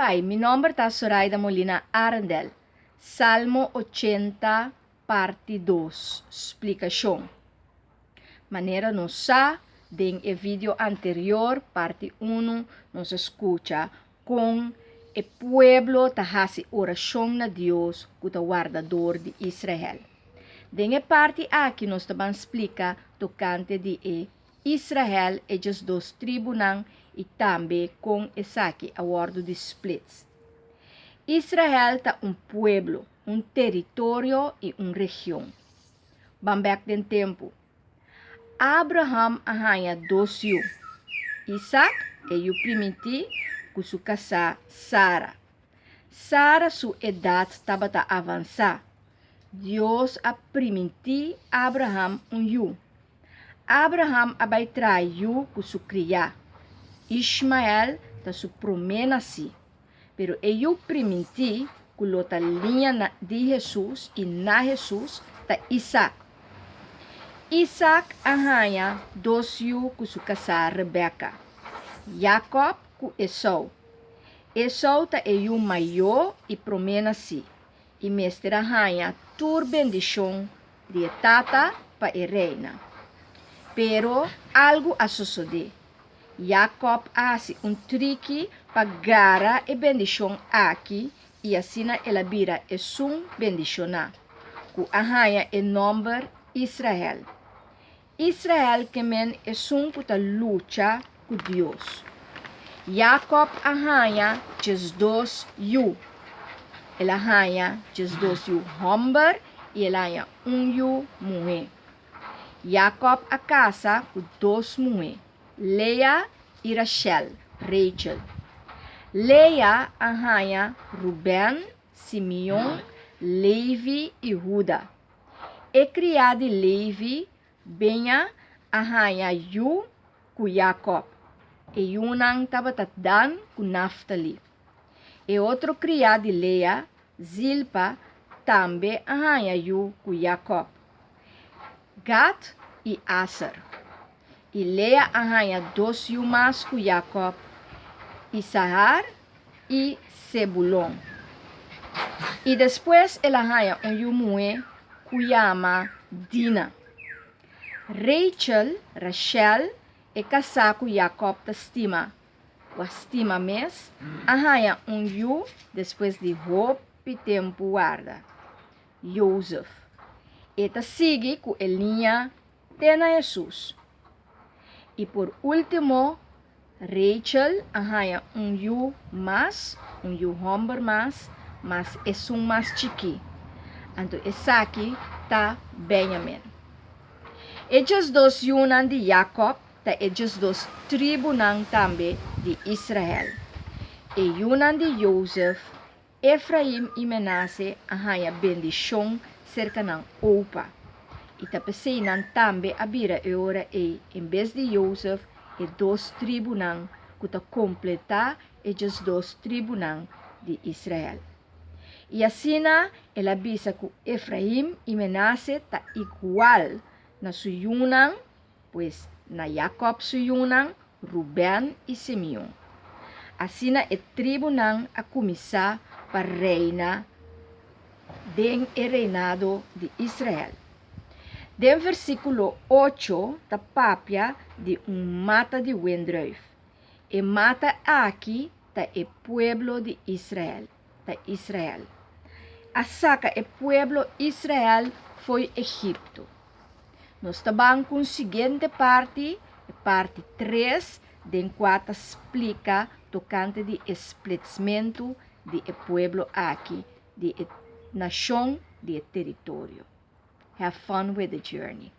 Bai, mi nomber ta Soraida Molina Arendel. Salmo 80, parti 2, splikashon. Manera nos sa, den e video anterior, parti 1, nos a skucha kon e pueblo ta hasi orashon na Dios ku ta wardador di Israel. Den e parti aki nos ta ban splika tokante di e Israel, e 12 tribunan i tambe kon esaki a wòrdu di splits. Israel ta un pueblo, un teritorio i un region. Ban bèk den tempu. Abraham a haña dos yu, Isak, e yu primintí, ku su kasá Sara. Sara su edat tabata avansá. Dios a primintí Abraham un yu. Abraham a bai traha yu ku su kriá. Ishmael ta su promé nasí. Pero e yu primintí ku lo ta liña di Hesus i na Hesus ta Isak. Isak a haña dos yu ku su kasá Rebeka, Yakòb ku Esou. Esou ta e yu mayó i promé nasí, i mester a haña tur bendishon di e tata pa e reina. Pero algu a sosodé. Yakòb a hasi un triki pa gara e bendishon aki i asina el a bira esun bendishoná, ku a haña e nòmber Israel. Israel ke men esun ku ta lucha ku Dios. Yakòb a haña 12 yu. El a haña 12 yu hòmber i el a haña un yu muhé. Yakòb a kasa ku dos muhé, Lea i Rachel, Rachel. Lea a haña Ruben, Simeon, Levi i Huda. E kriá di Levi, Beña, a haña yu ku Yakòb. E yunan tabata Dan ku Naftali. E otro kriá di Lea, Zilpa, tambe a haña yu ku Yakòb, Gad i Aser. I Lea a haña dos yu mas ku Yakòb, Isahar i Sebulon. I despues el a haña un yu muhé ku yama Dina. Rachel, Rachel, e kasá ku Yakòb ta stima, ku a stima mes, a haña un yu despues di hopi tempu warda, Jozef. E ta sigui ku e liña te na Hesus. I por último, Rachel a haña un yu mas, un yu hòmber mas, mas esun mas chikí. Anto esaki ta Benjamin. E 12 yunan di Yakòb ta e 12 tribunan tambe di Israel. E yunan di Jozef, Efraim i Menase a haña bendishon serka nan opa. I ta p'esei nan tambe a bira e ora ei, en bes di Jozef, e dos tribunan ku ta kompletá e 12 tribunan di Israel. I asina el a bisa ku Efraim i Menase ta igual na su yunan, pues na Yakòb su yunan, Ruben i Simeon. Asina e tribunan a kuminsá pa reina den e reinado di Israel. Den versíkulo 8 ta papia di un mata di wendrùif. E mata aki ta e pueblo di Israel, ta Israel. A saka e pueblo Israel fo'i Egipto. Nos ta ban ku un siguiente parti, e parti 3, den kua ta splika tokante di e splitsmentu di e pueblo aki, di e nashon, di e teritorio. Have fun with the journey.